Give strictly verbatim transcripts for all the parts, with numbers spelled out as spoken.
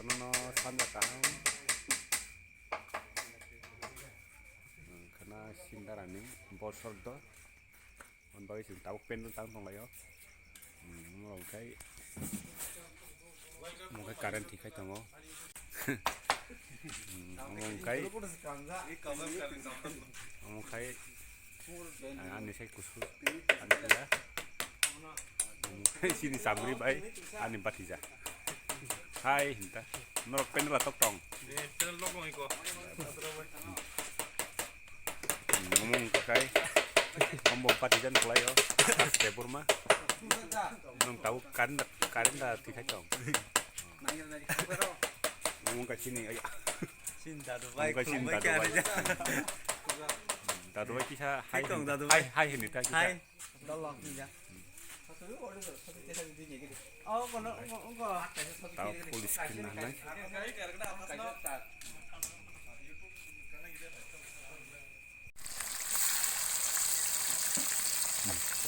No sanja kaham. Khana sindarani bosor do. On bagwi chwng tabuk pendel tang tonglaio. Hmm, omo rok khai, omo khai current thwi khai tongo. Hmm, omo khai, omo khai, ah, ani sai kusu, ani kaya. Omo khai chini chamri bai, ani bathija. Hai hinta. Norok pendel atok tong. Omo wngkha khai. Omo bati jan khlaio. Aste Burma. Nwng tabuk current, current da thwi khai tong. Omo wngkha chini, ai. Chini dadu bai, omo wngkha chini dadu bai. Dadu bai kisa hai tong, hin-, dadu bai. Hai, hai hinwi ta kisa. Hai. Tao full screen na nai.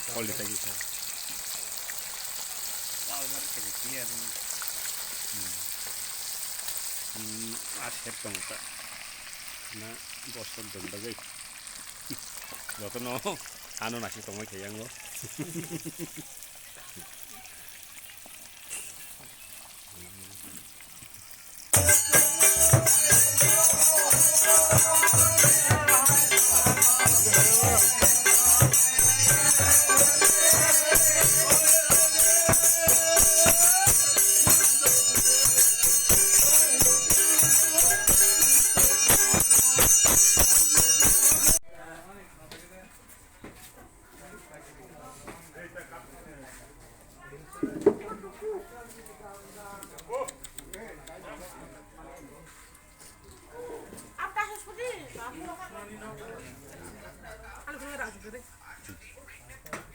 Quality tagi sa. Hmm. Hmm, a set tong ta. Na boston dong dagi. Jotono ano nasi tongoi khe yango.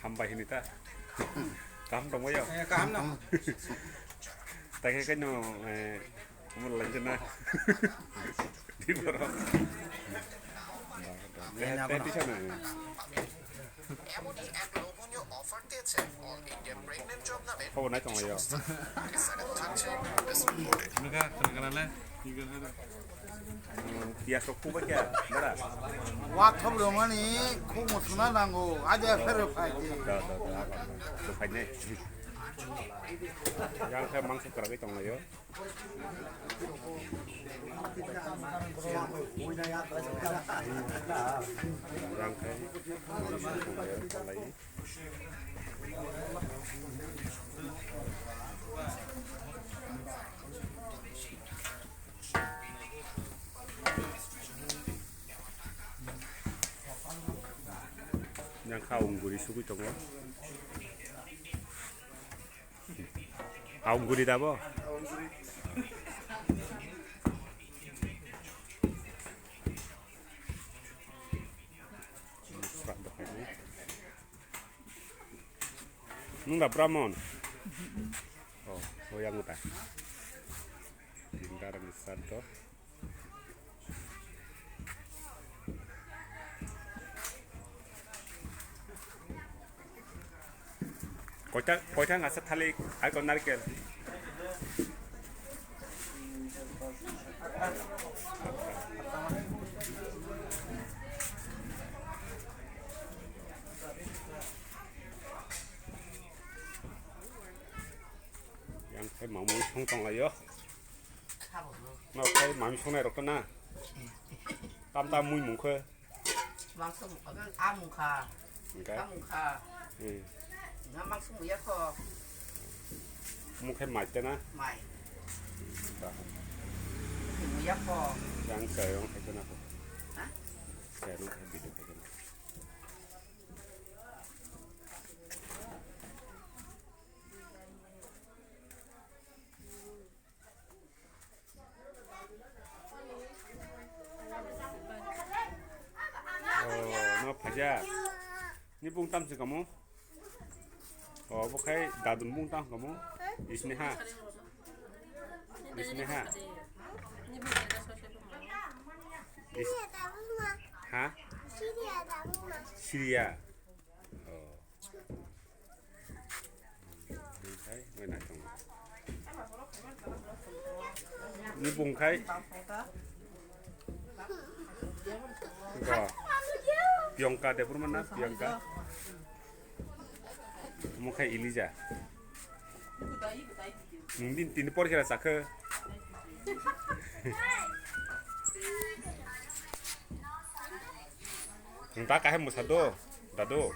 Hambai hinita. Kaham tongbayo. Eh, kaham no. Taikhe kaino, eh, Omo lanjana. Di borok. Tei tisa na. এমনই এক লোভনীয় অফার দিয়েছে all India pregnant job নামের খবর নাই তোমার ইয়া। পাকিস্তানে থাকছে best reward. Nukha, kena kena le. Pias rok kuba kya, bara. Wa kham romani khum suna nango. Aja fer phai di. Da, da, da. Do phai ne. Yang khe mangsa kwragwi tonglaio. Yang kha ung guri sugui tongo. Aung guri dabo? Nung da Brahmon? Oh, oh yang uta. Tinta dan santo. Koita, koita ngasa thalik, ai ko narikel. Yang khe mamui song tonglaio. No khai mami songnai rok na. Tam tam mui mung khe. Mangso mung kha, a mung kha. Hingke? A mung kha. Hmm. Na mangso mung ya kho. Mung khe mai te na? Mai. Ba. Mung ya kho. Yang khe rong khai te na kho. Ha? Khe rong khai video khai te na. Oh, no phaja. Ni bung tam se kamu? Oh, bo khai dadun bung tam kamu? Isneha. Isneha. Is-, ha? Syria. Oh. Hai, mai nai tongo. Ni bung khai. Go. Priyanka Debbarma na? Priyanka. Omo khai Elija. Nwng din tini por khe sakhe. Nwng ta kaham mwsa do, dadu.